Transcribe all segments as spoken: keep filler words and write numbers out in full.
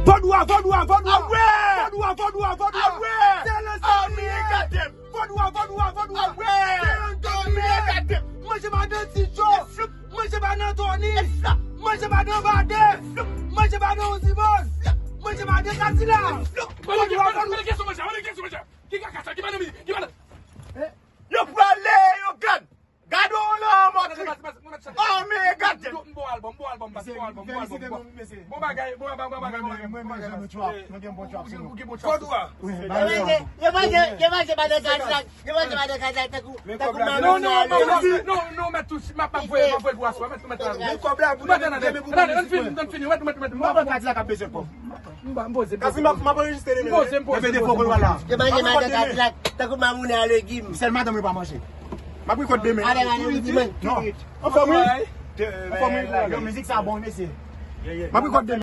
Vodou a, vodou a, vodou a. Vodou a, vodou a, vodou a. Vodou a, vodou a, vodou a. Manje madan Tijo. Manje madan Tony. Manje madan Vade. Manje madan Ozimon. Manje madan Kadila. Vodou a, vodou a. Ki kaka sa? Ki madan mi? Ki madan? Yo prale, yo gad. Gade w la, mòtri. Oh, men gade. M bon album, m bon album, m bon album, m bon album. Bon bagay, bon bagay, bon bagay, bon bagay. Mwen, mwen, mwen, mwen, trap. Mwen gen bon trap sou nou. Ou gen bon trap. Vodou a. Wi, yo manje, yo manje, yo manje madan Kadilak, yo manje madan Kadilak tankou, tankou mamoun nan le. Non, non, non, mèt touch, m ap, m ap voye, m ap voye pou aswè, mèt, mèt la. Bon kòb la, pou demen, demen pou mèt, mèt, mèt, mèt, mèt. Mwen pran Kadilak ap bezwen kòb. M poze, m poze, m poze. Yo manje madan Kadilak tankou mamoun nan legim. Sèl madanm yo pa manje. M ap rekòt demen. Ale, ale, ou di mwen. Non. Anfòm wi. Anfòm wi. Yo, mizik sa bon, mesye. M ap rekòt demen.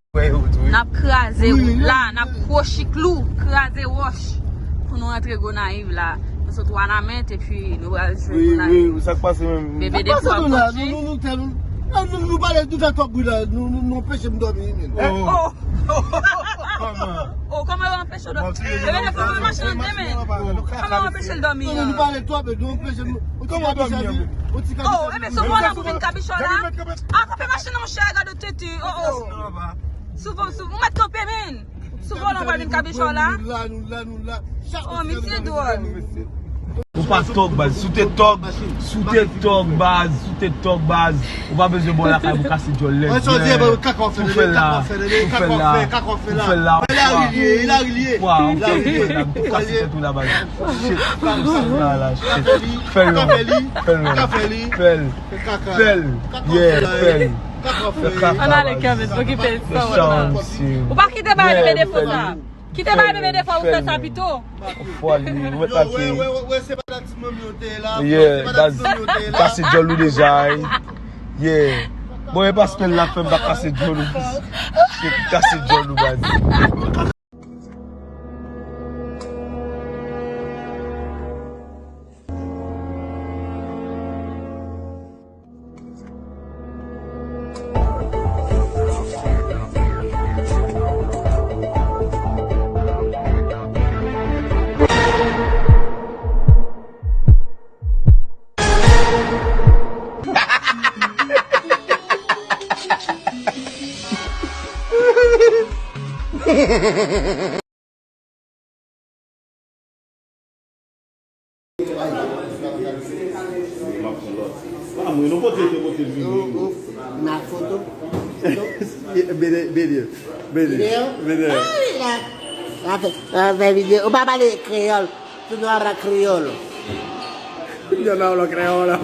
N ap kraze wout la, n ap kwochi klou, kraze wòch pou nou rantre Gonayiv la. Nou sot Wanament epi nou pral jwe Gonayiv. Wi, wi, sa k pase menm? Bebe Defo ap kondui. Nou, nou, nou, nou pale, nou fè twòp bri la, nou, nou, nou anpeche m dòmi, men. Oh. Oh, kòman yo anpeche w dòmi? Bebe Defo, kòman machin nan demen? Kòman yo anpeche l dòmi? Nou, nou pale twòp, nou anpeche m. Kòman w dòmi an? Oh, ebyen, sou vòlè pou vin kabichò la. A, kanpe machin nan, monchè, gade w tete. Oh, oh. Sou vòlè, sou, ou mèt kanpe, men. Sou vòlè, ou pa vin kabichò la. Nou la, nou la, nou la. Oh, misye dwòl. Ou pa tòg, baz. Si w te tòg, si w te tòg, baz. Si w te tòg, baz. Ou pa bezwen bò lakay pou kase djòl lèd. Pou fè l la. Pou fè l la. Pou fè l la. Ou fè l la. Ou fè l la. Ou fè l la. Ou fè l la. Ou kase tèt ou la, baz. Shit. Sa la, shit. Fè l long. Fè l long. Fè l. Fè l. Yeah, fè l. Fè kaka. Ann ale, Kevin, okipe l. Mechan, misye. Ou pa kite bay Bebe Defo sa. Kite bay Bebe Defo ou fè sa pito. Fò li, ou mèt lage. Yeah, baz, kase djòl ou deja, ey. Yeah. Bon, e pa spèl la k fè m pa kase djòl ou. Se kase djòl ou, baz. M ap pran lòt. Pa mwen, non, kote te kote l vini. Ou, ou, nan foto. Foto. Bede, bede, bede. Videyo? Bede. Ah, wi, la. La fè, la fè videyo. Ou pa pale kreyòl. Tu no habla criollo. Yo no hablo creolo.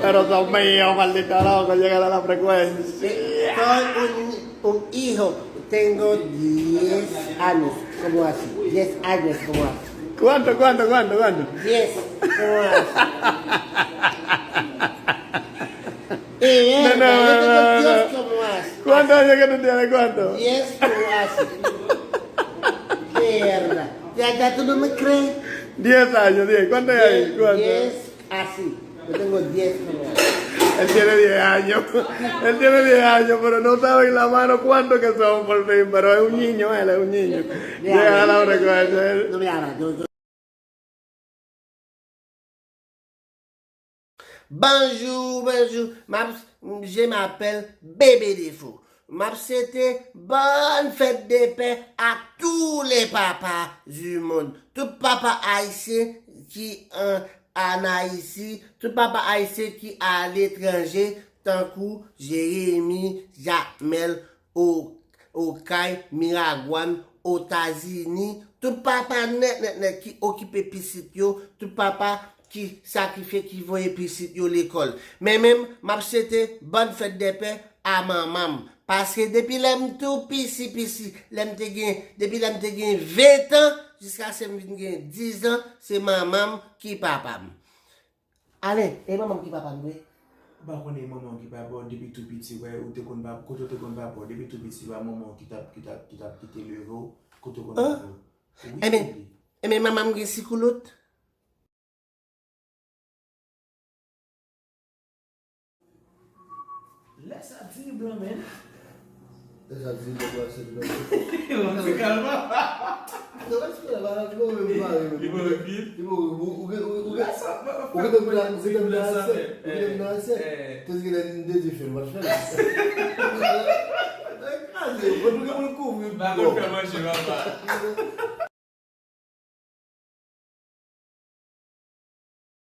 Pero son míos, maldito loco, llegan a la frecuencia. Soy un, un hijo, tengo diez años, como así? Diez años, como así? ¿Cuánto, cuánto, cuánto, cuánto? Diez, como así? Eh, no, no, no, no, no. Yo tengo diez como así. ¿Cuántos años que tú tienes? ¿Cuánto? Diez como así. De verdad. Ya, ya tú no me crees. Diez años, diez. ¿Cuánto hay ahí? Diez, ¿cuánto? Diez así. Yo tengo diez como así. Él tiene diez años. Él tiene diez años, pero no sabe en la mano cuánto que son por fin. Pero es un niño, él es un niño. Deja la otra cosa. No me hagas, yo, yo. Bonjou, bonjou. M ap, je m'appelle Bebe Defo. M ap swete bonne fête des pères à tous les papas du monde. Tout papa ayisyen ki an, an Ayiti, tout papa ayisyen ki aletranje, tankou Jeremi, Jamel, O-, Okay, Miragwàn, Otazini, tout papa nèt, nèt, nèt ki okipe pitit yo, tout papa ki sakrifye, ki voye pitit yo lekòl. Men menm, m ap swete bonne fête des pères a manman m. Paske depi lè m tou pisi, pisi, lè m te gen, depi lè m te gen ven tan, jiskaske m vin gen diz an, se manman m ki papa m. Alen, e manman m ki papa m vre? Ou pa konnen manman w ki papa w depi tou piti, wè, ou te konn papa, kote w te konn papa w depi tou piti, pa manman w ki t ap, ki t ap, ki t ap, ki te leve w, kote w konn papa w? Wi, ebyen, ebyen, manman m gen sikoulout. Lè sa ap vini blan, men. Sa di, lè w ap sèt nan. Mwen se kalma. Non, pa ti kalma, li bon menm pare menm. Li bon menm. Li bon menm. Ou gen, ou gen, ou gen, ou gen tan vin a, ou gen tan vin a sèt. Ou gen tan vin a sèt. Te di gen lè n te di fè l, w pa t fè l. Kraze, mwen pou gen moun kouvri. Ba konn fè manje, papa.